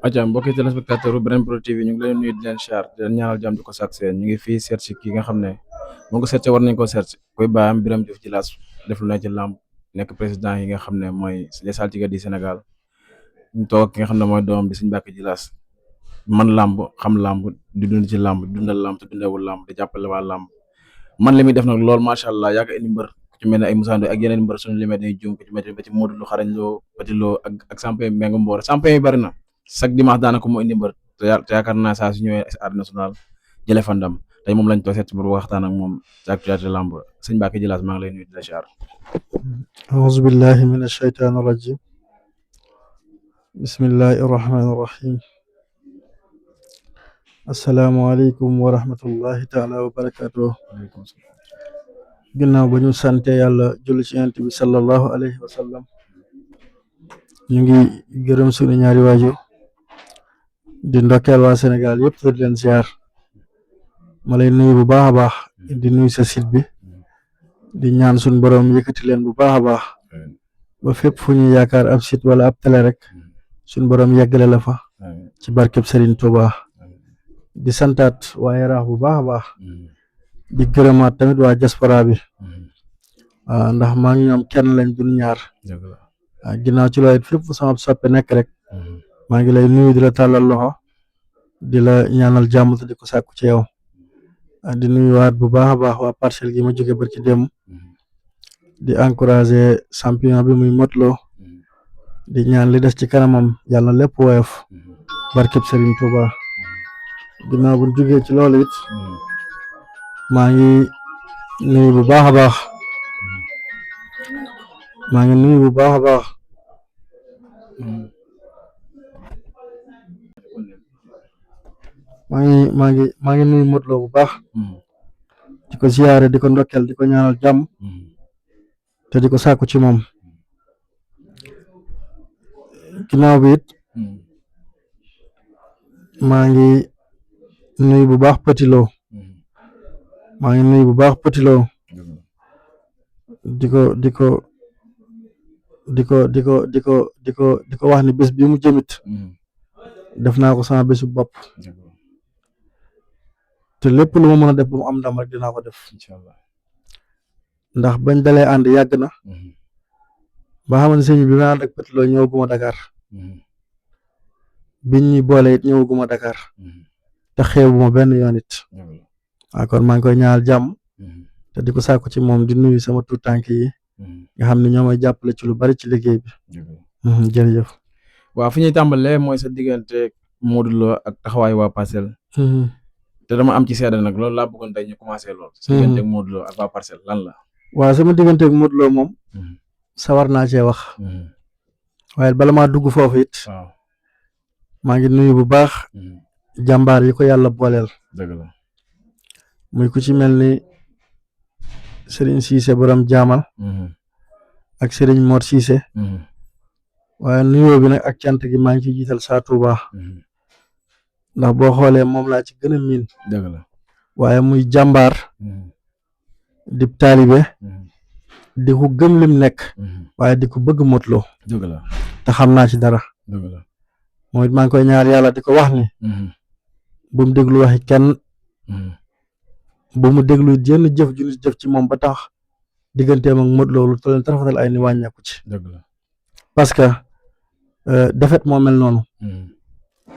acca mbokki téléspectateur Brine Prod TV ñu ngi leen nuyu di leen char di leen ñaanal jàmm di ko sàkk seen ñu ngi fii seet si ki nga xam ne moo ko seet war nañ ko seet koy baayam Birame Diouf Djilass def lu ne ci làmb nekk président yi nga xam ne mooy les saltigués du Sénégal ñu toog ki nga xam ne mooy doomam di Serigne Mbacké Djilass man làmb xam làmb di dund ci làmb dundal làmb te dundewul làmb di jàppale waa làmb man li muy def nag loolu macha allah yàgg indi mbër ku ci mel ne ay Moussa Ndoye ak yeneen mbër suñu limee day juum ku ci mel ba ci Modou Lo xarañ Lo Petit Lo ak champion bi Mbengue Mboro champion yi bari na chaque dimanche daanaka moo indi mbër te yaakaar naa saa su ñëwee arène nationale jëlee fa ndam tey moom lañ toog seet pour waxtaan ak moom ci actualité làmb Serigne Mbacké Djilass maa ngi lay nuyu di la ziar. أعوذ بالله من الشيطان الرجيم بسم الله الرحمن الرحيم السلام عليكم ورحمة الله تعالى وبركاته ginnaaw ba ñu sante yàlla julli ci yonent bi sallallahu alayhi wa sallam ñu ngi gërëm suñu ñaari waajur di ndokkeel waa Sénégal yëpp di leen ziar ma lay nuyu bu baax a baax di nuyu sa site bi di ñaan suñu borom yëkkati leen bu baax a baax ba fépp fu ñu yaakaar ab site wala ab télé rek suñu borom yeggale la fa ci barkeb Serigne Touba di santaat waa Yaraax bu baax a baax di gërëmaat tamit waa diaspora bi ndax maa ngi ñoom kenn lañ dul ñaar ginnaaw ci loolu fépp fu sama soppe nekk rek maa ngi lay nuyu di la tàllal loxo di la ñaanal jàmm te di ko sàkku ci yow di nuyuwaat bu baax a baax waa Parcelles gi ma jóge barki dem di encourager champion bi muy Modou Lo di ñaan li des ci kanamam yàlla lépp woyof barkeb Serigne Touba ginnaaw bu jógee ci loolu it maa ngi nuyu bu baax a baax maa ngi nuyu bu baax a baax maa ngi nuyu Modou Lo bu baax di ko ziyaare di ko ndokkel di ko ñaanal jàmm te di ko sàkku ci moom ginnaaw bi it maa ngi nuyu bu baax Petit Lo maa ngi nuyu bu baax Petit Lo di ko wax ni bés bi mu jëmit def naa ko sama bésu bopp te lépp lu ma mën a def ba mu am ndam rek dinaa ko def ndax bañ dalee ànd yàgg na ba xam ne sëñ bi ma ànd ak Petit Lo ñëwaguma Dakar biñ ñi boole it ñëwaguma Dakar te xeebuma benn yoon it kon maa ngi koy ñaanal jàmm te di ko sàkku ci moom di nuyu sama tuut tànk yi nga xam ne ñoo may jàppale ci lu bari ci liggéey bi jërëjëf. waaw fi ñuy tàmbalee mooy sa diggante Modou Lo ak taxawaayu waa Parcelles te dama am ci seede nag loolu laa bëggoon tey ñu commencé lool. sa diggante ak Modou Lo ak waa Parcelles lan la. waaw sama diggante ak Modou Lo moom sawar naa cee wax waaye bala maa dugg foofu it maa ngi nuyu bu baax jàmbaar yi ko yàlla booleel. dëgg la muy ku ci mel ni Serigne Cissé borom jaamal ak Serigne Mor Cissé waaye nuyoo bi nag ak cant gi maa ngi ci jiital saa Touba ndax boo xoolee moom laa ci gën a miin. dëgg la waaye muy jàmbaar di taalibe di ko gëm lim nekk waaye di ko bëgg Modou Lo. dëgg la te xam naa ci dara. dëgg la mooy maa ngi koy ñaar yàlla di ko wax ni bu mu déglu waxi kenn bu mu déglu jenn jëf ju nit jëf ci moom ba tax digganteem ak Modou Lo lu toll tarafatal ay ni wàññeeku ci. dëgg la parce que defet moo mel noonu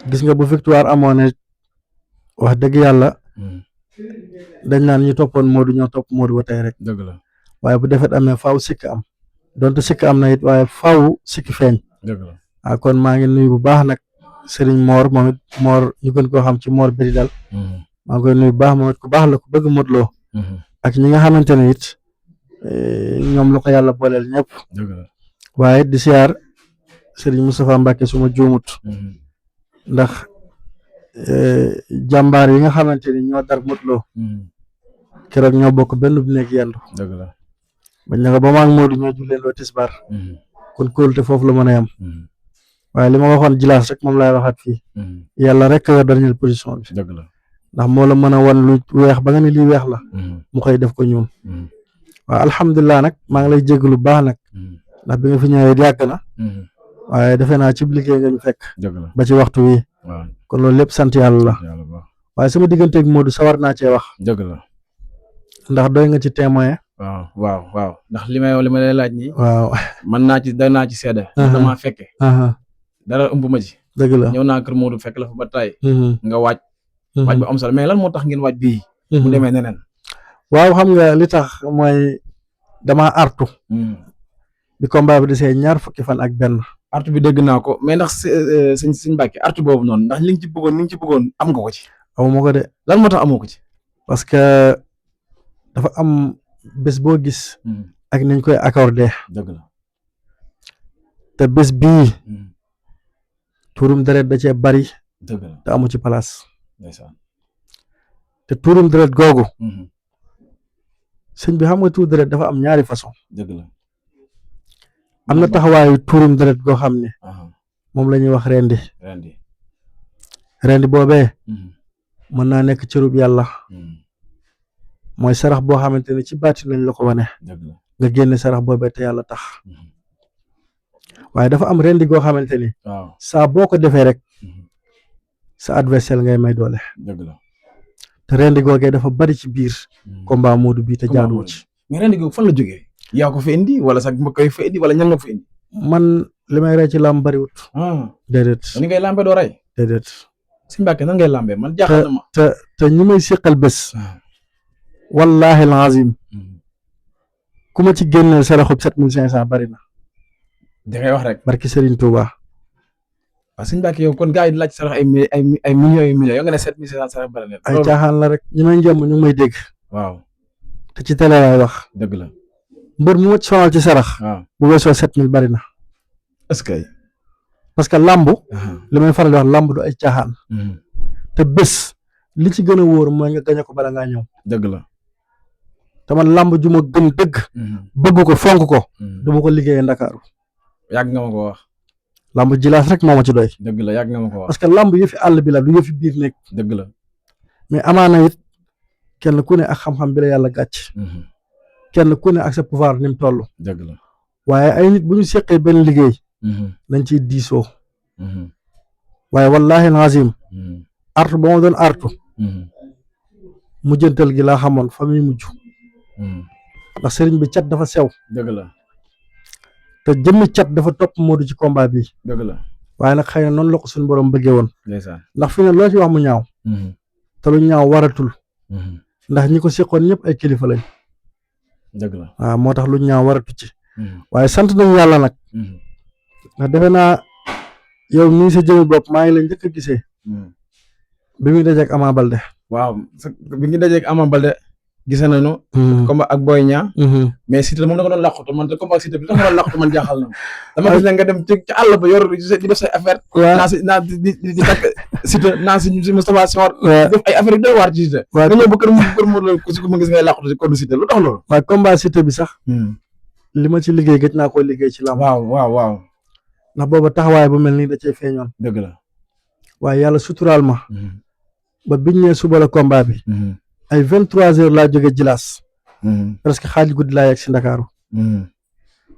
gis nga bu victoire amoon ne wax dëgg yàlla dañ naan ñu toppoon Modou ñoo topp Modou ba tey rek. dëgg la waaye bu defet amee faaw sikk am donte sikk am na it waaye faaw sikk feeñ. dëgg la kon maa ngi nuyu bu baax nag Serigne Mor moom it Mor ñu gën koo xam ci Mor Bedi dal maa ngi koy nuyu bu baax moom it ku baax la ku bëgg Modou Lo ak ñi nga xamante ne it ñoom la ko yàlla booleel ñëpp. dëgg la waaye di siyaar Serigne Moustapha Mbacké suma juumut ndax jàmbaar yi nga xamante ni ñoo dar Modou Lo keroog ñoo bokk benn bu nekk yendu. dëgg la bañ na ko ba maag Modou ñoo julleendoo tisbaar kon kóolute foofu la mën a yam waaye li ma waxoon Djilass rek moom laay waxaat fii yàlla rek yor dernière position bi. dëgg la ndax moo la mën a wan lu weex ba nga ne lii weex la mu koy def ko ñuul waaw alhamdulilah nag maa ngi lay jégalu baax nag ndax bi nga fi ñëwee yàgg na waaye defe naa ci liggéey nga ñu fekk dëgg la ba ci waxtu wi waaw kon loolu lépp sant yàlla la yàlla baax waaye sama digganteeg Modou sawar naa cee wax dëgg la ndax doy nga ci témoin waaw ndax li ma lay laaj nii waaw doy naa ci seede damaa fekke dara ëmb ma ci dëgg la ñëw naa kër Modou fekk la fa ba tay nga waaj bu am solo mais lan moo tax ngeen waaj bii mu demee neneen waaw xam nga li tax mooy dama artu bi combat bi desee ñaar fukki fan ak benn artu bi dégg naa ko mais ndax sëñ Mbacke artu boobu noonu ndax li nga ci bëggoon am nga ko ci amoo ko de lan moo tax amoo ko ci parce que dafa am bés boo gis ak niñ koy accordé dëgg la te bés bii tuurum deret da cee bari dëgg la te amu ci place ndeysaan te tuurum deret googu sëñ bi xam nga tuur deret dafa am ñaari façon dëgg la am na taxawaayu tuurum deret goo xam ne moom la ñuy wax rendi boobee mën naa nekk cërub yàlla mooy sarax boo xamante ne ci baati lañ la ko wane nga génne sarax boobee te yàlla tax waaye dafa am rendi goo xamante ni saa boo ko defee rek sa adversaire ngay may doole dëgg la te rendi googee dafa bari ci biir combat Modou bii te jaaduwul ci mais rendi googu fan la jógee yaa ko fa indi wala sax mbokk yi fa indi wala ñan nga fa indi man li may rey ci làmb bariwut déedéet ni ngay làmbe doo rey déedéet sëñ Mbacke nan ngay làmbee man jaaxal na ma te ñu may séqal bés wallahi alazim ku ma ci génneel saraxub 7500 bari na da ngay wax rek barki Serigne Touba waaw sëñ Mbacke yow kon gars yi di laaj sarax ay millions yu millions yow nga ne 7500 sarax bari na ay caaxaan la rek ñi may njëmm ñu ngi may dégg waaw te ci télé laay wax dëgg la mbër mu ma ci sonal ci sarax bu weesoo 7000 bari na est-ce que parce que lamb li may faral di wax lamb du ay caaxaan te bés li ci gën a wóor mooy nga gañe ko bala ngaa ñëw dëgg la te man lamb ju ma gëm dëgg bëgg ko fonk ko du ma ko liggéeyee Ndakaaru yàgg nga ma ko wax lamb jilaas rek moo ma ci doy dëgg la yàgg nga ma ko wax parce que lamb yëfi àll bi la du yëfi biir nekk dëgg la mais amaana it kenn ku ne ak xam-xam bi la yàlla gàcc kenn ku ne ak sa pouvoir ni mu toll dëgg la waaye ay nit bu ñu seqee benn liggéey dañ ciy diisoo waaye wallahi lazim artu ba ma doon artu mujjantal gi laa xamoon fa muy mujj ndax sëriñ bi cat dafa sew dëgg la te jëmmi cat dafa topp Modou ci combat bi dëgg la waaye nag xëy na noonu la ko suñu borom bëggee woon ndeysaan ndax fi ne loo ci wax mu ñaaw te lu ñaaw waratul ndax ñi ko seqoon ñëpp ay kilifa lañ dëgg la waaw moo tax lu ñaaw waratu ci waaye sant nañu yàlla nag ndax defe naa yow mii sa jëmi bopp maa ngi la njëkk a gisee bi muy dajeeg Ama Baldé waaw bi ngi dajeeg Ama Baldé gisee nañu combat ak Boy Niang mais Siteu moom da nga doon làqatu man te combat ak Siteu bi tax nga doon làqatu man jaaxal na dama gis ne nga dem ci àll ba yor di def say affaire naa di takk Siteu naa si Moustapha Senghor def ay affaire yu doy waar ci Siteu nga ñëw ba kër mu ku si ma gis ngay làqatu ci kon Siteu lu tax loolu waaw combat Siteu bi sax li ma ci liggéey gëj naa ko liggéey ci lamb waaw ndax booba taxawaay bu mel nii da cee feeñoon dëgg la waaye yàlla suturaal ma ba biñ ñëwee suba la combat bi ay 23h laa jóge Jilaas presque xaaj guddi laa yegg si Ndakaaru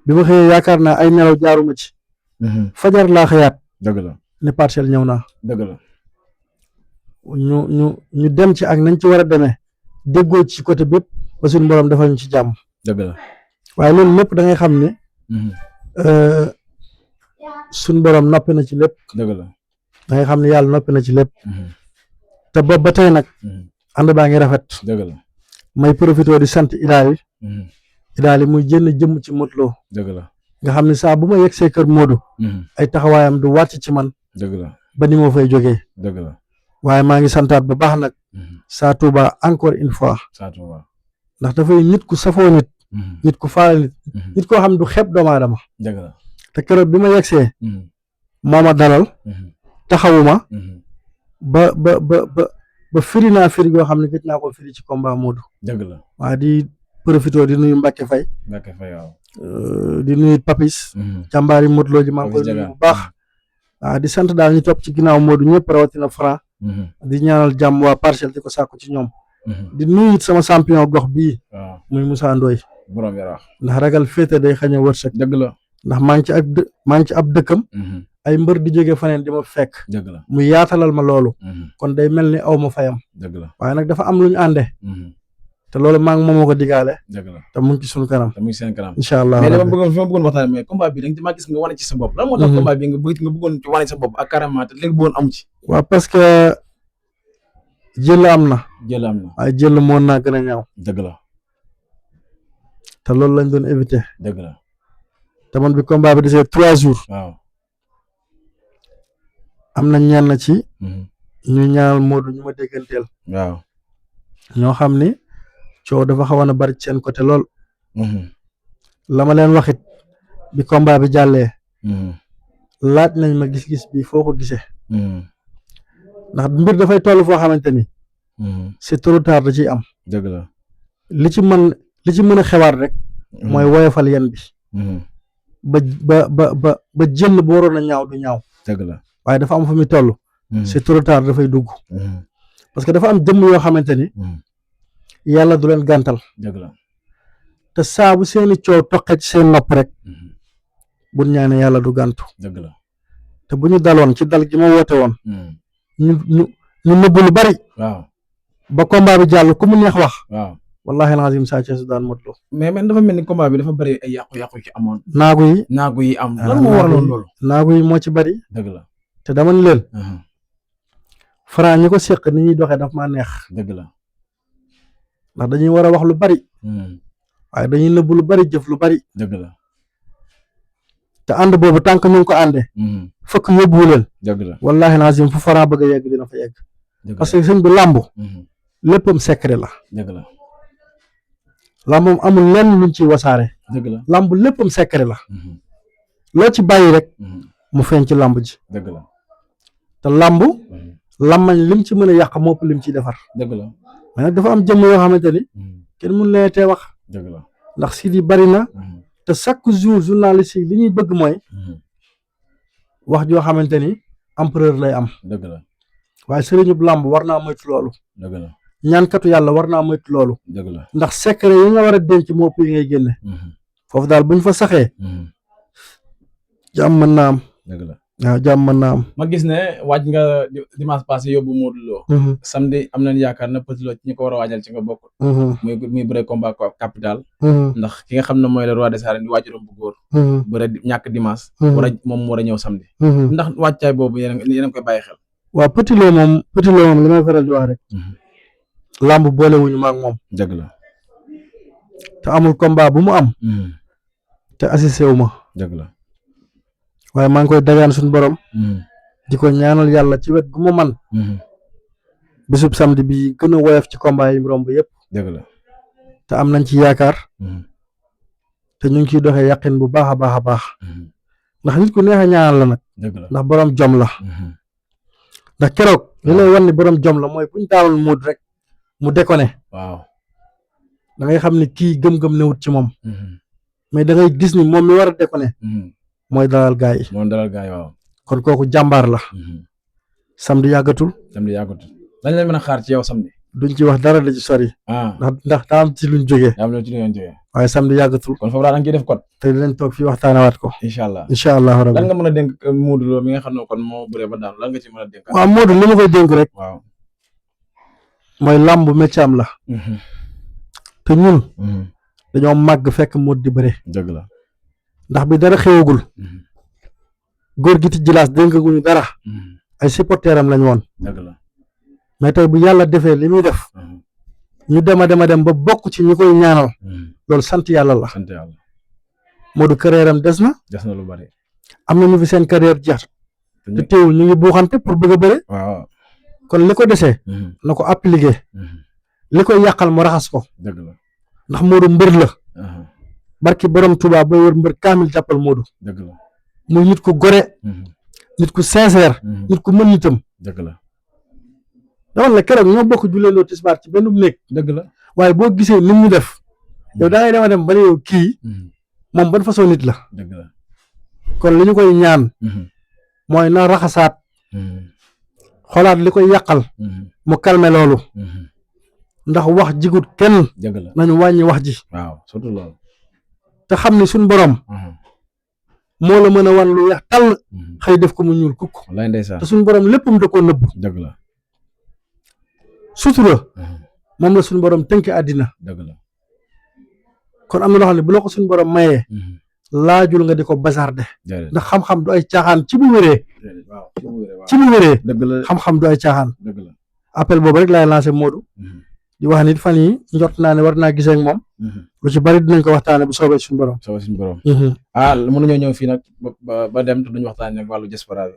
bi ma xëyee yaakaar naa ay nelaw jaaruma ci fajar laa xëyaat dëgg la ne Parcelles ñëw naa dëgg la ñu dem ci ak nañ ci war a demee déggoo ci côté bépp ba suñu borom defal ñu ci jàmm dëgg la waaye loolu lépp da ngay xam ne suñ borom noppi na ci lépp dëgg la da ngay xam ne yàlla noppi na ci lépp te boobu ba tey nag ànd baa ngi rafet dëgg la may profité di sant Idaali muy jënn jëmm ci Modou Lo dëgg la nga xam ne saa bu ma yegg see kër Modou ay taxawaayam du wàcc ci man dëgg la ba ni moo fay jógee dëgg la waaye maa ngi santaat bu baax nag Sa Touba encore une fois ndax dafay nit ku safoo nit nit ku faale nit koo xam du xeeb doomu aadama dëgg la te keroog bi ma yegsee moo ma dalal taxawuma ba firi naa firi goo xam ne gëj naa ko firi ci combat Modou dëgg la waa di profité di nuyu Mbacke Faye waaw di nuyu Papis jàmbaari Modou Lo ji maa ngi koy nuyu bu baax waaw di sant daal ñu topp ci ginnaaw Modou ñëpp rawatina Franc di ñaanal jàmm waa Parcelles di ko sàkku ci ñoom di nuyu it sama champion gox bii muy Moussa Ndoye borom yaraax ndax ragal féete day xañ a wërsëg dëgg la ndax maa ngi ci ab dëkkam ay mbër di jóge faneen di ma fekk dëgg la mu yaatalal ma loolu kon day mel ni aw ma fayam dëgg la waaye nag dafa am lu ñu ànde te loolu maa ngi moom moo ko digaale dëgg la te mu ngi ci suñu kanam te mu ngi seen kanam incha allah mais dama bëggoon waxtaan mais combat bi da ma gis nga wane ci sa bopp lan moo tax combat bi nga bëggoon ci wane ci sa bopp ak carrément te léegi bëggoon amu ci waaw parce que jël am na waaye jël moon naa gën a ñaaw dëgg la te loolu lañ doon éviter dëgg la te man bi combat bi desee 3 jours waaw am na ñenn ci ñu ñaanal Modou ñu ma dégganteel waaw ñoo xam ni coow dafa xawoon a bari ci seen côté lool la ma leen waxit bi combat bi jàllee laaj nañ ma gis-gis bi foo ko gisee ndax mbir dafay toll foo xamante ni c'est trop tard da ciy am dëgg la li ci mën a xewaat rek mooy woyofal yen bi ba jël bu waroon a ñaaw du ñaaw dëgg la waaye dafa am fu muy toll c'est trop tard dafay dugg parce que dafa am jëmm yoo xamante ni yàlla du leen gàntal dëgg la te saa bu seeni coow toqee ci seen nopp rek bu ñaane yàlla du gàntu dëgg la te bu ñu daloon ci dal gi ma woote woon ñu nëbbu lu bari waaw ba combat bi jàll ku mu neex wax waaw wallahi alazim Sa Thiès daan Modou Lo mais dafa mel ni combat bi dafa bari ay yàqu-yàqu ci amoon naagu yi am lan moo waraloon loolu naagu yi moo ci bari dëgg la te dama ni leen Franc ñi ko séq ni ñuy doxee daf maa neex dëgg la ndax dañuy war a wax lu bari waaye dañuy nëbbu lu bari jëf lu bari dëgg la te ànd boobu tànk ñu ngi ko àndee fëkk yóbbuwu leen dëgg la wallahi lazim fu Franc bëgg a yegg dina fa yegg parce que sëñ bi làmb léppam secret la dëgg la làmbam amul lenn luñ ciy wasaare dëgg la làmb léppam secret la loo ci bàyyi rek mu feeñ ci làmb ji dëgg la te làmb làmmañ lim ci mën a yàq mopp lim ciy defar dëgg la mais nag dafa am jëmm yoo xamante ni kenn mun leen tee wax dëgg la ndax si di bari na te chaque jour journaliste yi li ñuy bëgg mooy wax joo xamante ni empereur lay am dëgg la waaye sëriñub làmb war naa moytu loolu dëgg la ñaankatu yàlla war naa moytu loolu dëgg la ndax secret yi nga war a denc mopp yi ngay génne foofu daal buñ fa saxee jàmm mën naa am dëgg la waaw jàmm mën naa am ma gis ne waaj nga dimanche passé yóbbu Modou Lo samedi am nañ yaakaar na Petit Lo ci ñi ko war a waajal ci nga bokk muy bëre combat capital ndax ki nga xam ne mooy le roi des arènes di waajuram bu góor bëre ñàkk dimanche moom mu war a ñëw samedi ndax wàccaay boobu yéen a koy bàyyi xel waaw Petit Lo moom li may faral di wax rek làmb boole wuñu maag moom dëgg la te amul combat bu mu am te assisté wu ma dëgg la waaye maa ngi koy dagaan suñu borom di ko ñaanal yàlla ci wet gu mu man bisub samedi bi gën a woyof ci combat yi romb yëpp dëgg la te am nañ ci yaakaar te ñu ngi ciy doxee yàqin bu baax a baax a baax ndax nit ku neex a ñaanal la nag dëgg la ndax borom jom la ndax keroog li lay wan ni borom jom la mooy buñ taaloon muut rek mu déconné waaw da ngay xam ni kii gëm-gëm newut ci moom mais da ngay gis ni moom mi war a déconné mooy dalal gaa yi waaw kon kooku jàmbaar la samedi yàggatul dañ leen mën a xaar ci yow samedi duñ ci wax dara da ci sori ndax daa am ci luñ jógee waaye samedi yàggatul kon foofu daal da nga ciy def code te leen toog fii waxtaanewaat ko incha allah rabbi lan nga mën a dénk Modou Lo mi nga xam ne kon moo bëree ba daanu lan nga ci mën a dénk waaw Modou li ma koy dénk rek waaw mooy làmb métier am la te ñun dañoo màgg fekk Modou di bëre dëgg la ndax bi dara xewagul góor gi ci jilaas dénkaguñu dara ay supporteram lañ woon dëgg la mais tey bu yàlla defee li muy def ñu dem a dem ba bokk ci ñi koy ñaanal loolu sant yàlla la Modou carrière am des na lu bari am na ñu fi seen carrière jeex te teewul ñu ngi buuxante pour bëgg a bëre kon li ko desee na ko appliqué li koy yàqal mu raxas ko dëgg la ndax Modou mbër la barki borom Tuubaa booy wër mbër kaamil jàppal Modou dëgg la muy nit ku gore nit ku sincère nit ku mën nitam dëgg la dama la keroog ñoo bokk julleendoo tisbaar ci benn néeg dëgg la waaye boo gisee nit ñu def yow da ngay dema dem ba ne yow kii moom ban façon nit la dëgg la kon li ñu koy ñaan mooy na raxasaat xoolaat li koy yàqal mu calmer loolu ndax wax jigut kenn dëgg la nañu wàññi wax ji waaw surtout loolu te xam ni suñ borom moo la mën a wan lu weex tàll xëy def ko mu ñuul kukk wallaay ndeysaan te suñu borom léppam da koo nëbb dëgg la sutura moom la suñu borom tënke àddina dëgg la kon am na loo xam ne bu la ko suñu borom mayee laajul nga di ko bazarde ndax xam-xam du ay caaxaan ci bu wéree ci bu wéree dëgg la xam-xam du ay caaxaan dëgg la appel boobu rek laay lancé Modou di wax nit fan yi njort naa ne war naa gisee ak moom lu ci bari dinañ ko waxtaane bu soobee suñu borom mënuñoo ñëw fii nag ba dem te duñu waxtaane nag wàllu diaspora bi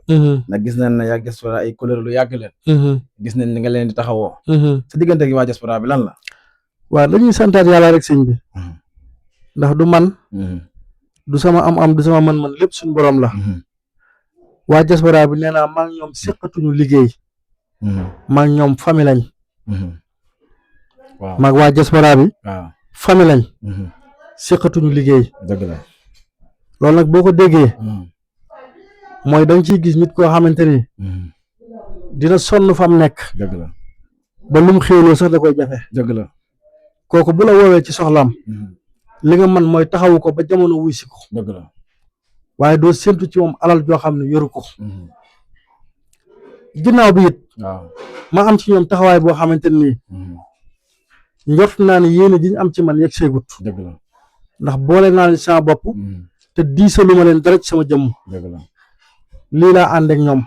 nag gis nañ ne yaa diaspora ay couleur lu yàgg leen gis nañ ni nga leen di taxawoo sa diggante gi waa diaspora bi lan la waaw dañuy santaat yàlla rek sëñ bi ndax du man du sama am du sama man lépp suñu borom la waa diaspora bi nee naa maa ngi ñoom seqatuñu liggéey maa ngi ñoom famille lañ waaw maag waa diaspora bi famille lañ seqatuñu liggéey dëgg la loolu nag boo ko déggee mooy da nga ciy gis nit koo xamante ni dina sonn fam nekk dëgg la ba lu mu xéwloo sax da koy jafe dëgg la kooku bu la woowee ci soxlaam li nga man mooy taxawu ko ba jamono wuy si ko dëgg la waaye doo séntu ci moom alal joo xam ne yoru ko ginnaaw bi it ma am ci ñoom taxawaay boo xamante ni njort naa ne yéene ji ñu am ci man yegg seegut dëgg la ndax boole naa leen sama bopp te diisalu ma leen dara ci sama jëmm dëgg la lii laa ànd ak ñoom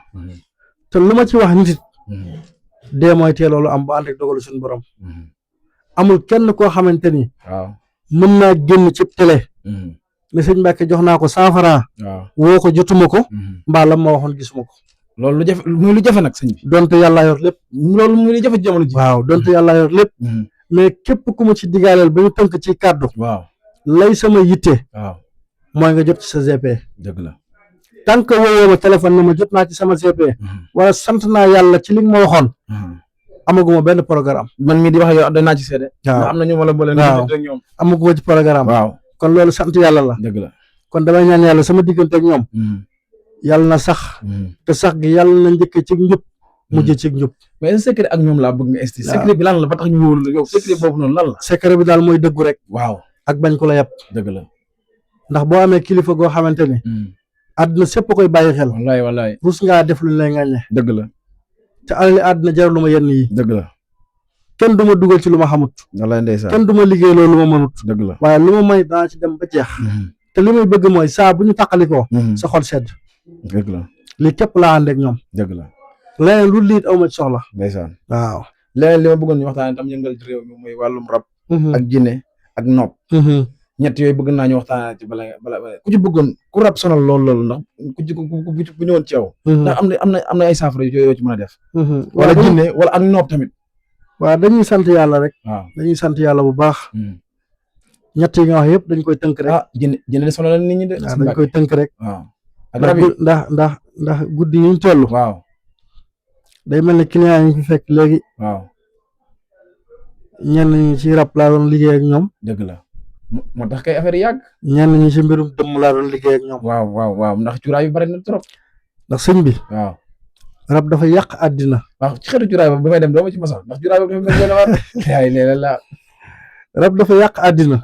te lu ma ci wax nit it dee mooy tee loolu am ba ànd ak dogalu suñu borom amul kenn koo xamante ni mën naa génn ci télé ne sëñ Mbacke jox naa ko 100 francs woo ko jotuma ko mbaa lam ma waxoon gisuma ko loolu lu jafe muy lu jafe nag sëñ bi donte yàlla yor lépp loolu muy lu jafe jamono ji waaw donte yàlla yor lépp mais képp ku ma ci digaaleel ba ñu tënk ci kàddu lay sama yitte mooy nga jot ci sa GP dëgg la tant que woowoo ma téléphone ne ma jot naa ci sama GP wala sant naa yàlla ci li nga ma waxoon amaguma benn programme man mii di wax yow danaa ci seede waaw am na ñu ma la boole waaw ñoom amaguma ci programme kon loolu sant yàlla la dëgg la kon damay ñaan yàlla sama diggante ak ñoom yàlla na sax te sax gi yàlla na njëkkee ci njub mujjee ci njub mais secret ak ñoom laa bëgg nga esti secret bi lan la ba tax ñu wóolu la yow secret boobu noonu lan la secret bi daal mooy dëggu rek ak bañ ko la yàpp dëgg la ndax boo amee kilifa goo xamante ni àdduna sépp koy bàyyi xel wallaay rus ngaa def luñ lay ŋàññe dëgg la te alali àdduna jarul ma yenn yi dëgg la kenn du ma dugal ci lu ma xamut wallaay ndeysaan kenn du ma liggéey loolu lu ma mënut dëgg la waaye lu ma may danaa ci dem ba jeex te li may bëgg mooy saa bu ñu tàqalikoo sa xol sedd dëgg la lii képp laa ànd ak ñoom dëgg la leneen lu liit aw ma ci soxla ndeysaan waaw leneen li ma bëggoon ñu waxtaane tam yëngal ci réew mi mooy wàllum rab ak jinne ak nopp ñett yooyu bëgg naa ñu waxtaane ci bala ku ci bëggoon ku rab sonal loolu ndax ku ñëwoon ci yow ndax am na ay saafara yoo ci mën a def wala jinne wala ak nopp tamit waaw dañuy sant yàlla rek dañuy sant yàlla bu baax ñett yi nga wax yëpp dañ koy tënk rek jinne de sonal nit ñi de dañ koy tënk rek ak rab yi ndax guddi yi ñu toll day mel ne client yi fi fekk léegi ñenn ñi ci rab laa doon liggéey ak ñoom dëgg la moo tax kay affaire yi yàgg ñenn ñi ci mbirum dëmm laa doon liggéey ak ñoom waaw ndax cuuraay yu bari na trop ndax sëñ bi rab dafa yàq àddina ci xeetu cuuraay ba may dem doo ma ci mosal ndax cuuraay ba dafa mel war yaay leela la rab dafa yàq àddina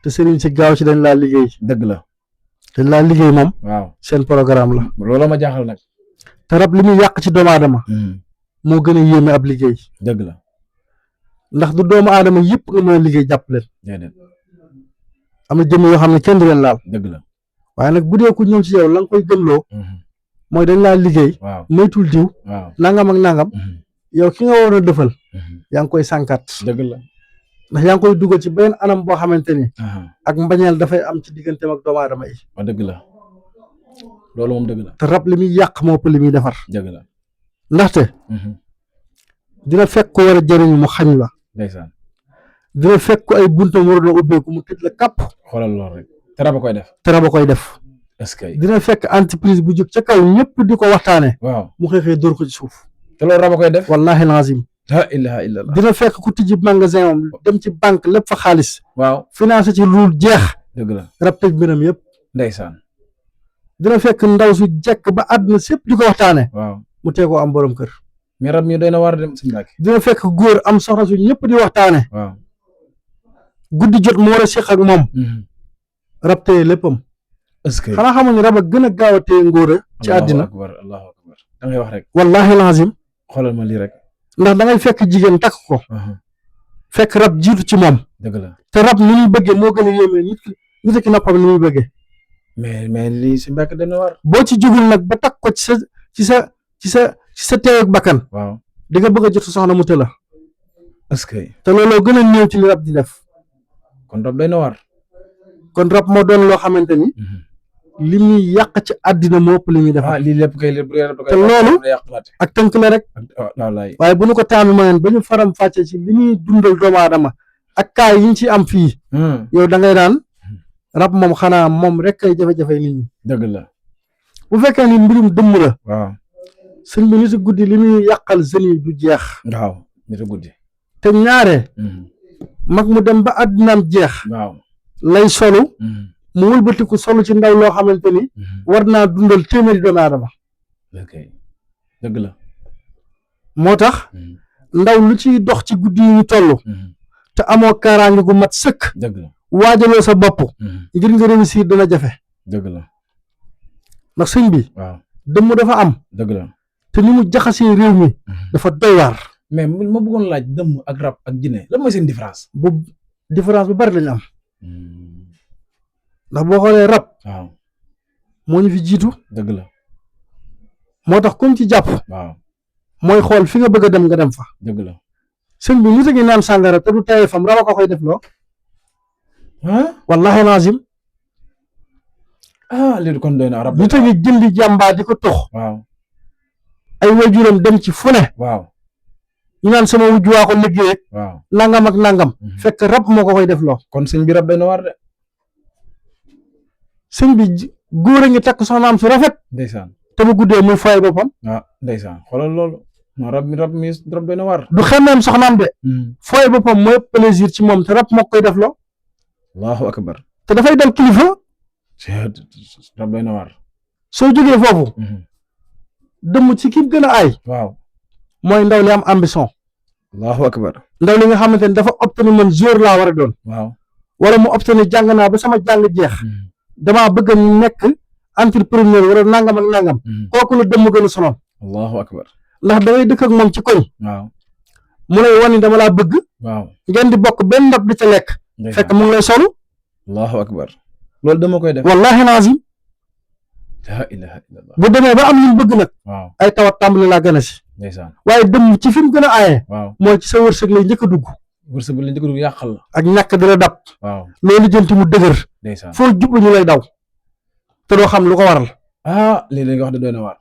te sëriñ si gaaw ci dañ laa liggéey dëgg la dañ laa liggéey moom seen programme la loolu ma jaaxal nag te rab li muy yàq ci doomu aadama moo gën a yéeme ab liggéey dëgg la ndax du doomu aadama yëpp nga mën a liggéey jàpp leen am na jëmm yoo xam ne kenn du leen laal dëgg la waaye nag bu dee ku ñëw ci yow la nga koy gëmloo mooy dañ laa liggéey moytul diw nangam ak nangam yow ki nga waroon a defal yaa ngi koy sànkat dëgg la ndax yaa ngi koy dugal ci benn anam boo xamante ni ak mbañeel dafay am ci digganteem ak doomu aadama yi dëgg la loolu moom dëgg la te rab li muy yàq moo ëpp li muy defar dëgg la ndaxte dina fekk ko war a jëriñu mu xañ la ndeysaan dina fekk ko ay buntam waroon a ubbeeku mu tëj la kàpp xoolal loolu rek te rab a koy def est-ce que dina fekk entreprise bu jóg ca kaw ñëpp di ko waxtaane mu xëy dóor ko ci suuf te loolu rab a koy def wallahi lazim la ilaha illallah dina fekk ku tijji magasin moom dem ci banque lépp fa xaalis financé ci lu jeex dëgg la rab tëj mbiram yëpp ndeysaan dina fekk ndaw su jekk ba àdduna sépp di ko waxtaane mu teekoo am borom kër mais rab mi doy na war a dem suñu Mbàkke dina fekk góor am soxna su ñëpp di waxtaane guddi jot mu war a séq ak moom rab téye léppam est-ce que xanaa xamuñu rab a gën a gaaw a téye ngóora ci àddina. allahu akbar da ngay wax rek. wallahi lazim. xoolal ma lii rek. ndax da ngay fekk jigéen takk ko. fekk rab jiitu ci moom. dëgg la te rab ni muy bëggee moo gën a yéeme nit ki noppam ni muy bëggee. mais lii si mbàkk dana war. boo ci jugul nag ba takk ko ci sa teew ak bakkan. waaw di nga bëgg a jot soxna mu tëla. est-ce que. te looloo gën a néew ci li rab di def. kon rab day na war. kon rab moo doon loo xamante ni. li muy yàq ci àddina moo ëpp li muy defar. lii lépp kay lépp te loolu ak tënk la rek. waaye bu ñu ko taami mayoon ba ñu faram fàcce ci li muy dundal doomu aadama ak kaay yi ñu ci am fii. yow da ngay naan rab moom xanaa moom rek kay jafe-jafe nit ñi. dëgg la. bu fekkee ni mbirum dëmm la. waaw. sëñ bi nitu guddi li muy yàqal jeunes yi du jeex. waaw nitu guddi. te ñaare. mag mu dem ba àddinaam jeex. waaw lay solu. mu wëlbatiku solu ci ndaw loo xamante ni. war naa dundal téeméeri doomu aadama. dëgg la. moo tax. ndaw lu ciy dox ci guddi yi ñu toll. te amoo kaaraange gu mat sëkk. dëgg la. waajaloo sa bopp. ngir nga réussir dana jafe. dëgg la. ndax sëñ bi. waaw dëmm dafa am. dëgg la. te ni mu jaxasee réew mi. dafa doy waar. mais ma bëggoon laaj dëmm ak rab ak jinne lan mooy seen différence. bu différence bu bari lañu am. ndax boo xoolee rab. waaw moo ñu fi jiitu. dëgg la. moo tax comme ci jàpp. waaw mooy xool fi nga bëgg a dem nga dem fa. dëgg la. sëñ bi nit a ngi naan sàngara te du tayee fam rab a ko koy def loo. wallahi lazim. lii kon doy na rab. nit a ngi jëndi jàmbaa di ko tox. waaw. ay waajuram dem ci fu ne. waaw. ñu naan sama wujj waa ko liggéey ak. waaw nangam ak nangam. fekk rab moo ko koy def loo. kon sëñ bi rab doy na war de. sëñ bi góor a ngi takk soxnaam su rafet. ndeysaan. te bu guddee muy fooy boppam. ndeysaan xoolal loolu. non rab doy na war. du xemmeem soxnaam de. fooy boppam mooy plaisir ci moom te rab moo koy def loo. allahu akbar. te dafay dal kilifa. rab doy na war. soo jógee foofu. dëmm ci ki gën a aay. waaw. mooy ndaw li am ambition. allahu akbar. ndaw li nga xamante ni dafa obtenu man jour laa war a doon. waaw. wala mu obtenu jàng naa ba sama jàng jeex. damaa bëgg a nekk entrepreneur wala nangam ak nangam. kooku la dëmm gën a sonal. allahu akbar. ndax da ngay dëkk ak moom ci koñ. waaw. mu lay wan ni dama laa bëgg. waaw. ngeen di bokk benn ndab di ca lekk. fekk mu ngi lay solu. allahu akbar. loolu dama koy def. wallahi lazim. la ilaha illallah. bu demee ba am li mu bëgg nag. waaw. ay tawat tàmbali laa gën a si. ndeysaan. waaye dëmm ci fi mu gën a aaye. waaw. mooy ci sa wërsëg lay njëkk a dugg. wërsëg bi la njëkk a dugg yàqal la. ak ñàkk di la dab. waaw. loolu jënti mu dëgër. ndeysaan. foo jublu ñu lay daw. te doo xam lu ko waral. lii la nga wax de doy na waar.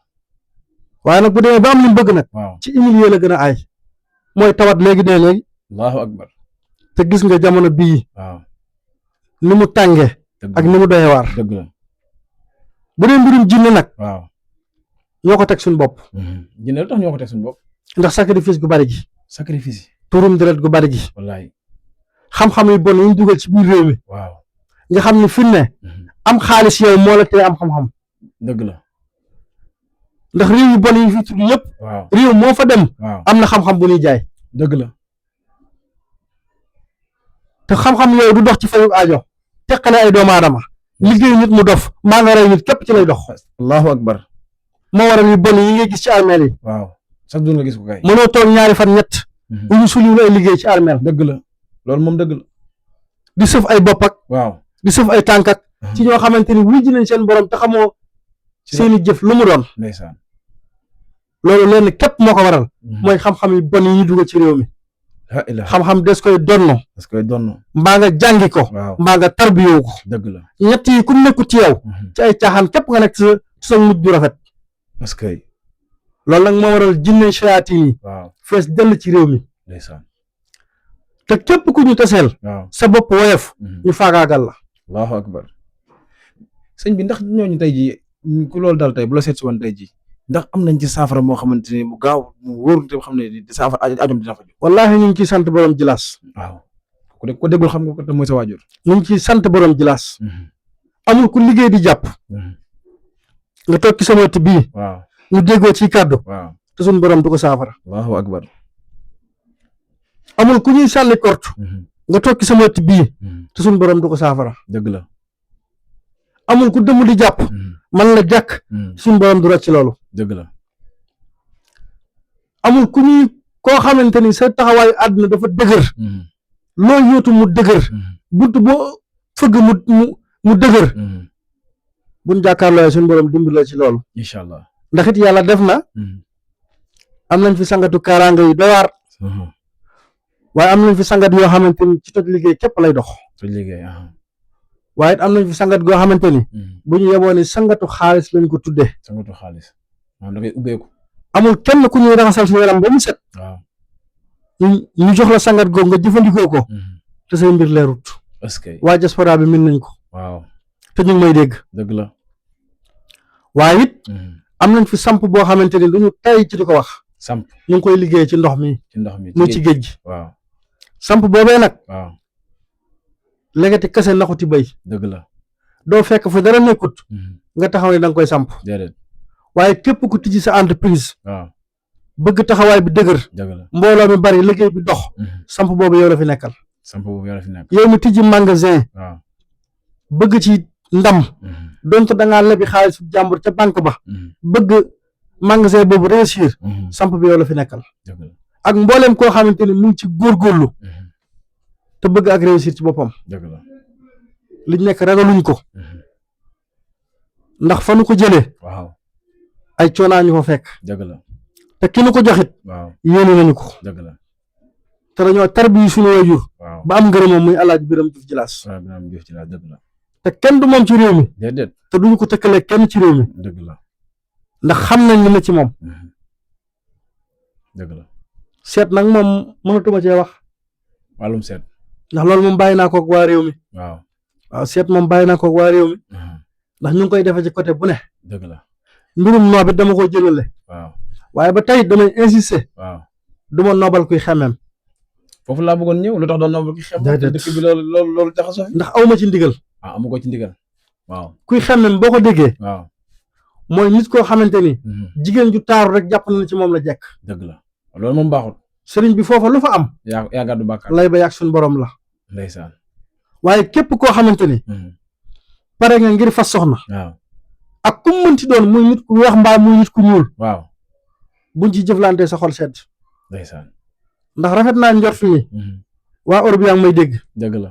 waaye nag bu demee ba am li mu bëgg nag. waaw. ci humilier la gën a aay. mooy tawat léegi dee léegi. allahu akbar. te gis nga jamono bii. waaw. ni mu tàngee. ak ni mu doyee waar. dëgg la. bu dee mbirum jinne nag. waaw. ñoo ko teg suñu bopp. jinne lu tax ñoo ko teg suñu bopp. ndax sacrifice gu bari gi. sacrifice yi. turum deret gu bari gi. wallaay. xam-xam yi bon yi ñu dugal ci biir réew mi. waaw. nga xam ni fi ne. am xaalis yow moo la tee am xam-xam. dëgg la. ndax réew yu bon yi fi tudd yëpp. waaw. réew moo fa dem. waaw. am na xam-xam bu ñuy jaay. dëgg la. te xam-xam yooyu du dox ci fayu aajo. teqale ay doomu aadama. liggéey nit mu dof maa nga rey nit képp ci lay dox. allahu akbar. moo waral yu bon yi ngay gis ci armeel yi. waaw chaque jour nga gis ko kay. mënoo toog ñaari fan ñett. bu ñu suliwul ay liggéey ci armeel. dëgg la loolu moom dëgg la. di sëf ay bopp ak. waaw. di sëf ay tànk ak. ci ñoo xamante ni wuy ji nañ seen borom te xamoo seeni jëf lu mu doon. ndeysaan. loolu lenn képp moo ko waral. mooy xam-xam yu bon yi ñu dugal ci réew mi. xam-xam des koy donno. des koy donno. mbaa nga jàngi ko. waaw. mbaa nga tarbiyoo ko. dëgg la. ñett yi ku nekkut ci yow. ci ay caaxaan képp nga nekk ci sa mujj du rafet. parce que. loolu nag moo waral jinne shayatin yi. waaw. fees dell ci réew mi. ndeysaan. te képp ku ñu taseel. waaw. sa bopp woyof. ñu faagaagal la. allahu akbar. sëñ bi ndax ñooñu tey jii ku loolu daal tey bu la seet si woon tey jii ndax am nañ ci saafara moo xamante ni mu gaaw mu wóor te xam ne di saafara ajom dina fa jóg. wallaahi ñu ngi ciy sant borom jilaas. waaw ku déggul xam nga ko te mooy sa waajur. ñu ngi ciy sant borom jilaas. amul ku liggéey di jàpp. nga toog ci sama ëtt bii. waaw. ñu déggoo ci kàddu. waaw. te suñu borom du ko saafara. allahu akbar. amul ku ñuy sàlli kort. nga toog ci sama ëtt bii. te suñu borom du ko saafara. dëgg la. amul ku dëmm di jàpp man la jàkk suñu borom du rocc ci loolu dëgg la amul ku ñuy koo xamante ni sa taxawaayu àdduna dafa dëgër loo yóotu mu dëgër bunt boo fëgg mu dëgër buñ jàkkaarloo suñu borom dimbali la ci loolu incha allah ndax it yàlla def na am nañ fi sangatu kaaraanga yi doy waar waaye am nañ fi sangat yoo xamante ni ci toj liggéey képp lay dox toj liggéey waaye it am nañ fi sangat goo xamante ni bu ñu yeboo ni sangatu xaalis lañ ko tuddee sangatu xaalis maanaam da ngay ubbeeku amul kenn ku ñuy raxasal suñu yaram ba mu set waaw ñu jox la sangat googu nga jëfandikoo ko te say mbir leerut est-ce que waa diaspora bi min nañ ko waaw te ñu ngi may dégg dëgg la waaye it am nañ fi samp boo xamante ni duñu tay ci di ko wax samp ñu ngi koy liggéey ci ndox mi ci ndox mi mu ci géej gi waaw samp boobee nag waaw léegati kese naxuti bay dëgg la doo fekk fa dara nekkut nga taxaw ne da nga koy samp déedéet waaye képp ku tijji sa entreprise waaw bëgg taxawaay bi dëgër dëgg la mbooloo mi bari liggéey bi dox samp boobu yow la fi nekkal samp boobu yow la fi nekk yow mi tijji magasin waaw bëgg ci ndam donte da ngaa lebi xaalis jàmbur ca banque ba bëgg magasin boobu réussir samp bi yow la fi nekkal dëgg la ak mbooleem koo xamante ni mu ngi ci góorgóorlu te bëgg ak réussir ci boppam dëgg la liñ nekk ragaluñ ko ndax fa nu ko jëlee waaw ay coonaa ñu fa fekk dëgg la te ki nu ko joxit waaw yéene nañu ko dëgg la te dañoo tarbi suñu waajur waaw ba am ngërëmam muy Alaaji Biram Juuf Jilaas waaw bi am jëf ci la dëgg la te kenn du moom ci réew mi déedéet te duñu ko tëkkalee kenn ci réew mi dëgg la ndax xam nañ li na ci moom dëgg la seet nag moom mënatuma cee wax wàllum seet ndax loolu moom bàyyi naa ko ak waa réew mi waaw waaw seet moom bàyyi naa ko ak waa réew mi ndax ñu ngi koy defee ci côté bu ne dëgg la mbirum noob it dama ko jëlale waaw waaye ba tey damay insister waaw du ma noobal kuy xemem foofu laa bëggoon ñëw lu tax doon noobal ki xem déedéet dëkk bi loolu jaxasoo fi ndax awma ci ndigal amu ko ci ndigal waaw kuy xemem boo ko déggee waaw mooy nit koo xamante ni jigéen ju taaru rek jàpp na ci moom la jekk dëgg la loolu moom baaxul sëriñ bi foofa lu fa am yaa gàddu bàkkaar lay ba yàgg suñu borom la ndeysaan waaye képp koo xamante ni pare nga ngir fas soxna waaw ak ku mu mënti doon muy nit ku weex mbaa muy nit ku ñuul waaw buñ ci jëflante sa xol sedd ndeysaan ndax rafet naa njort ni waa Europe yaa ngi may dégg dëgg la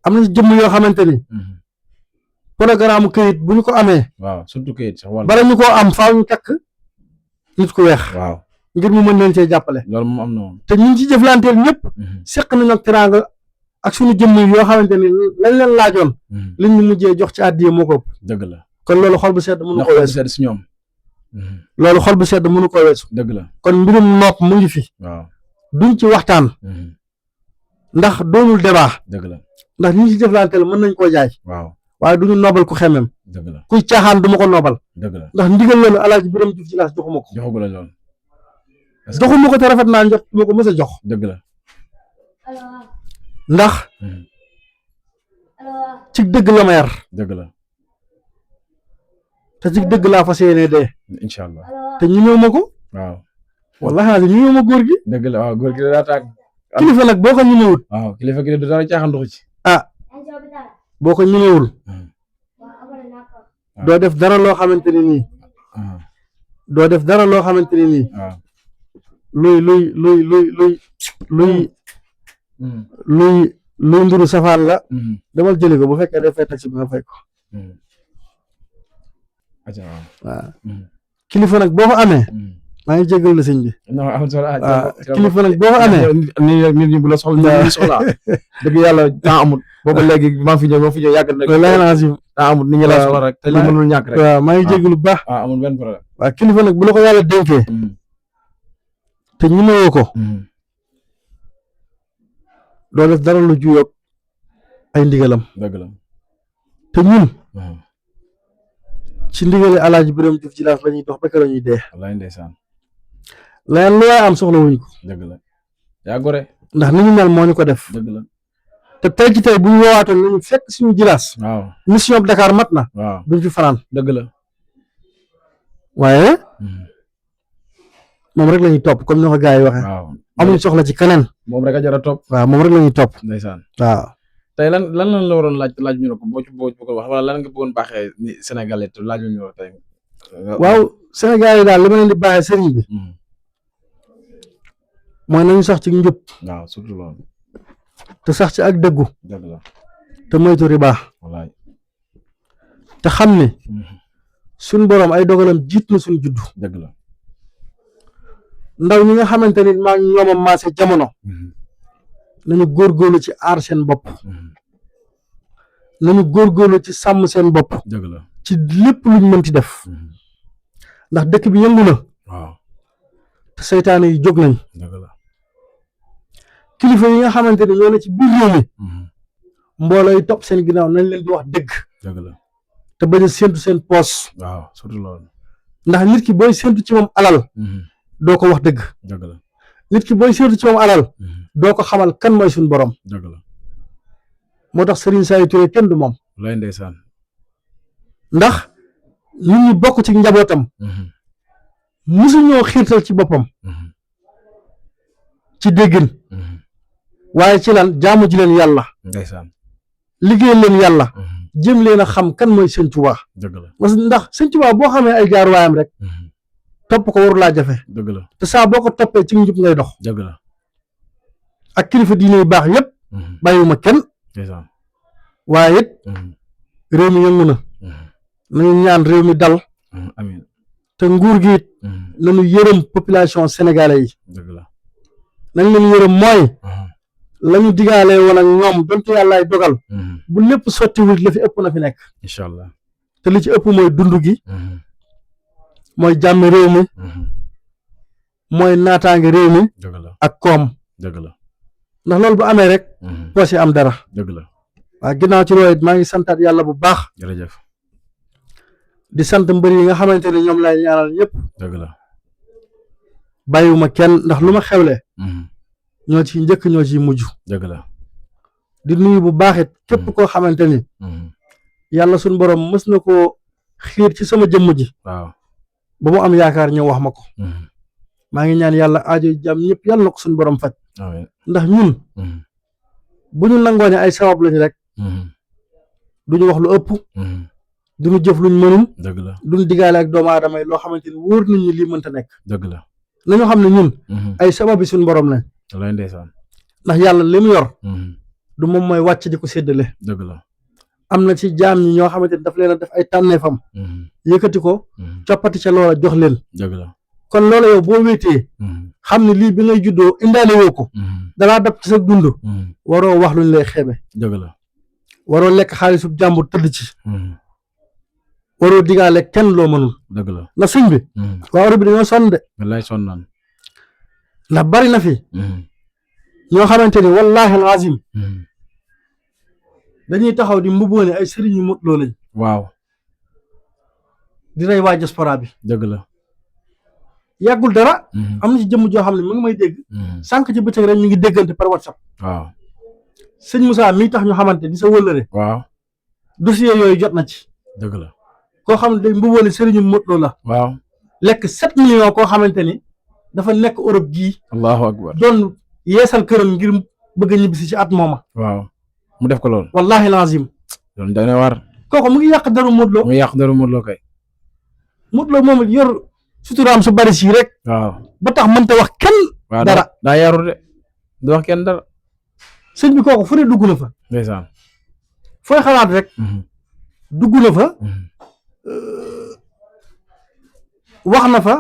am na jëmm yoo xamante ni programme këyit bu ñu ko amee waaw surtout këyit sax wàll bala ñu koo am faaw ñu takk nit ku weex waaw ngir mu mën leen cee jàppale loolu moom am na moom te ñu ci jëflanteel ñëpp seq nañu ak teraanga ak suñu jëmm yi yoo xamante ni lañ leen laajoon liñ ñu mujjee jox ci àddiya moo ko ëpp dëgg la kon loolu xol bu sedd mënu ko weesu sedd si ñoom loolu xol bu sedd mënu ko weesu dëgg la kon mbirum nopp mu ngi fi waaw duñ ci waxtaan ndax doonul débat dëgg la ndax ñi ci jëflanteel mën nañ koo jaay waaw waaye duñu noobal ku xemem dëgg la kuy caaxaan duma ko noobal dëgg la ndax ndigal loolu Alaaji Biram Juuf Jilaas joxuma ko joxagu la lool joxuma ko te rafet naa njot ma ko mës a jox dëgg la ndax ci dëgg la ma yar dëgg la te ci dëgg laa fas yéenee dee incha allah te ñemewu ma ko waaw wallahi ñemewu ma góor gi dëgg la waaw góor gi daa tàgg kilifa nag boo ko ñemewul waaw kilifa gi du dara caaxaan doxu ci boo ko ñemewul doo def dara loo xamante ni nii doo def dara loo xamante ni nii luy nduru safaan la demal jëli ko bu fekkee day fay taxi bi nga fay ko waaw kilifa nag boo ko amee maa ngi jégalu la sëñ bi waaw kilifa nag boo ko amee nit ñi bu la soxla dëgg yàlla temps amul boobu léegi maa fi ñëw yàgg na temps amul nit ñi la soxla rek te li mënul ñàkk rek waaw maa ngi jégalu bu baax amul benn problème waaw kilifa nag bu la ko yàlla dénkee te ñemewoo ko doo def dara lu juyoog ay ndigalam dëgg la te ñun ci ndigali Alaaji Biram Juuf Jilaas la ñuy dox ba keroog ñuy dee wallaay ndeysaan leneen lu waay am soxla wuñ ko dëgg la yaa gore ndax ni ñu mel moo ñu ko def dëgg la te tey ci tey bu ñu woowaatoon nañu fekk suñu Jilaas waaw mission bi Dakar mat na waaw duñ fi fanaan dëgg la waaye moom rek la ñuy topp comme ni ko gars yi waxee waaw amuñ soxla ci keneen moom rek a jar a topp waaw moom rek la ñuy topp ndeysaan waaw tey lan la waroon laaj ñu ne ko boo ci bëggoon wax wala lan nga bëggoon baaxee ni Sénégalais te laaj ñu la tey. waaw Sénégal yi daal li ma leen di baaxee sëriñ bi mooy nañu sax ci njub waaw surtout loolu. te sax ci ak dëggu dëgg la te moytu riba wallaay. te xam ne suñ boroom ay dogalam jiit na suñ juddu dëgg la. ndaw ñi nga xamante ni maa ngi ñoom a maase jamono nañu góorgóorlu ci aar seen bopp nañu góorgóorlu ci sàmm seen bopp dëgg la ci lépp luñ mënti def ndax dëkk bi yëngu na waaw te seytaane yi jóg nañ dëgg la. kilifa yi nga xamante ni ñoo ne ci biir réew mi mbooloo yi topp seen ginnaaw nañ leen di wax dëgg dëgg la. te bañ a séntu seen poos waaw surtout loolu. ndax nit ki booy séntu ci moom alal doo ko wax dëgg dëgg la. nit ki booy séntu ci moom alal doo ko xamal kan mooy suñ borom dëgg la. moo tax Serigne Saliou Touré kenn du moom lay ndeysaan. ndax nit ñi bokk ci njabootam musu ñoo xiirtal ci boppam ci déggin waaye ci lan jaamu ji leen yàlla ndeysaan. liggéey leen yàlla jëm leen a xam kan mooy Sëñ Tuubaa dëgg la. parce que ndax Sëñ Tuubaa boo xamee ay jaaruwaayam rek topp ko waru laa jafe dëgg la. te saa boo ko toppee ci njub ngay dox dëgg la. ak kilifa diine yu baax yépp bàyyiwuma kenn ndeysaan. waaye it réew mi yëngu na nañu ñaan réew mi dal amiin. te nguur gi it nañu yërëm population sénégalais yi dëgg la. nañ leen yërëm mooy lañu digaale woon ak ñoom donte yàllaay dogal bu lépp sottiwul la fi ëpp na fi nekk incha allah. te li ci ëpp mooy dund gi mooy jàmm réew mi mooy naataange réew mi dëgg la. ak koom dëgg la. ndax loolu bu amee rek poche yi am dara dëgg la. waaw ginnaaw ci loolu it maa ngi santaat yàlla bu baax jërëjëf. di sant mbër yi nga xamante ne ñoom lay ñaanal ñëpp dëgg la. bàyyiwuma kenn ndax lu ma xewle ñoo ci njëkk ñoo ci mujj dëgg la. di nuyu bu baax it képp koo xamante ni yàlla suñ borom mës na koo xiir ci sama jëmm ji waaw. ba mu am yaakaar ñëw wax ma ko maa ngi ñaan yàlla aajo jàmm ñëpp yàlla na ko suñ borom faj amiin. ndax ñun bu ñu nangoo ne ay sabab lañu rek duñu wax lu ëpp duñu jëf luñ mënul dëgg la. duñu digaale ak doomu aadama yi loo xamante ni wóor nañ ñu lii mënta nekk dëgg la. nañu xam ne ñun ay sabab yi suñ borom lañ lay ndeysaan. ndax yàlla li mu yor du moom mooy wàcc di ko séddale dëgg la. am na ci jaam ñi ñoo xamante ni daf leen a def ay tànneefam yëkkati ko coppati ca loola jox leen dëgg la. kon loola yow boo wéetee xam ne lii bi ngay juddoo indaale woo ko dalaa dab ci sa dund waroo wax luñ lay xeebe dëgg la. waroo lekk xaalisub jàmbur tëdd ci waroo digaale kenn loo mënul dëgg la. na sëñ bi waa Europe bi dañoo sonn de wallaay sonn naan. ndax bari na fi ñoo xamante ni wallaahi alazim dañuy taxaw di mbubboone ay sëriñ yu mot loo lañ waaw. di rey waa diaspora bi dëgg la. yàggul dara am na ci jëmm joo xam ne mu ngi may dégg sànq ci bëccëg rek ñu ngi déggante par WhatsApp waaw. sëñ Moussa mii tax ñu xamante di sa wëllëre waaw. dossier yooyu jot na ci dëgg la. koo xam ne day mbubboone sëriñu mot loo la waaw. lekk 7 millions koo xamante ni dafa nekk Europe gii allahu akbar. doon yeesal këram ngir bëgg a ñibbisi ci at mooma waaw. mu def ko lool. wallahi lazim loolu dana war. kooku mu ngi yàq daru Modou Lo mu yàq dara Modou Lo kay. Modou Lo moom yor suturaam su bari sii rek waaw. ba tax mënta wax kenn waaw dara daa yarul de du wax kenn dara. sëñ bi kooku fu ne dugg na fa ndeysaan. fooy xalaat rek dugg na fa wax na fa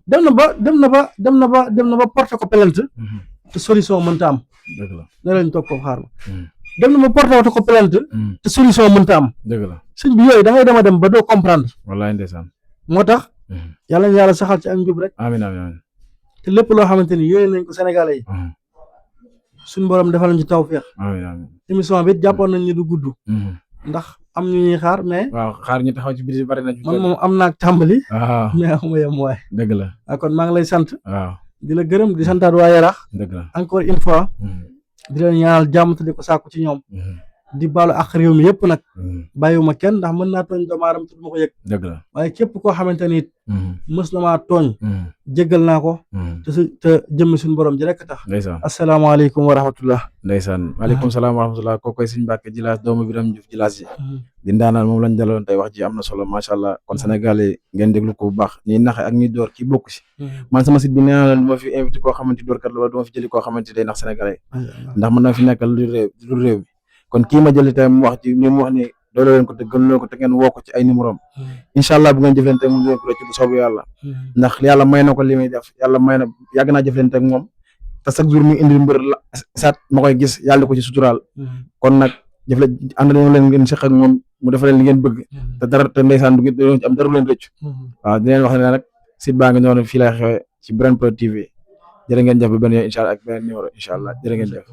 dem na ba porté ko plainte te solution mënta am dëgg la. ne lañ toog ko xaar ma dem na ba porté ko plainte te solution mënta am dëgg la. sëñ bi yooyu da ngay dema dem ba doo comprendre wallaay ndeysaan. moo tax yàlla na yàlla saxal ci ak njub rek amiin amiin amiin. te lépp loo xamante ni yooyu nañ ko Sénégalais yi suñu borom defal nañ ci tawfeex amiin amiin. émission bi jàppoon nañ ni du gudd ndax am ñu ñuy xaar mais waaw xaar ñu taxaw ci biir bari na ci. man moom am naag tàmbali waaw. mais xuma yem waay dëgg la. kon maa ngi lay sant waaw. di la gërëm di santaat waa Yarax dëgg la. encore une fois di leen ñaanal jàmm te di ko sàkku ci ñoom di baalu ak réew mi yëpp nag bàyyiwuma kenn ndax mën naa tooñ doomu aadama te du ma ko yëg dëgg la waaye képp koo xamante ni mës na maa tooñ jéggal naa ko te jëmmi suñu borom ji rek tax ndeysaan asalaamaaleykum wa rahmatullah ndeysaan waaleykum salaam wa rahmatullah kookoy Sëñ Mbàkke Jilaas doomu Biram Juuf Jilaas yi di ndaanaan moom lañ daloon tey wax ji am na solo macha allah kon Sénégal yi ngeen déglu ko bu baax ñiy naxe ak ñi door kii bokk si man sama site bi nee naa leen du ma fi invité koo xamante doorkat la wala du ma fi jëli koo xamante day nax sénégalais ndax mën na fi nekkal lu réew mi kon kii ma jëli tey mu wax ci ni mu wax ni doole leen ko te gën leen ko te ngeen woo ko ci ay numéro am incha allah bu ngeen jëflante mu leen ko ci bu soobu yàlla ndax yàlla may na ko li muy def yàlla may na yàgg naa jëflante ak moom te chaque jour mu indi mbër la saat ma koy gis yàlla ko ci suturaal kon nag jëfle ànd nañu leen ngeen seq ak moom mu defal leen li ngeen bëgg te dara te ndeysaan du ngeen am dara lu leen rëccu waaw di leen wax ne nag site baa ngi noonu fii lay xewee ci Brain Pro TV jërë ngeen jëf ba benn yoon incha allah ak beneen numéro incha allah jërë ngeen jëf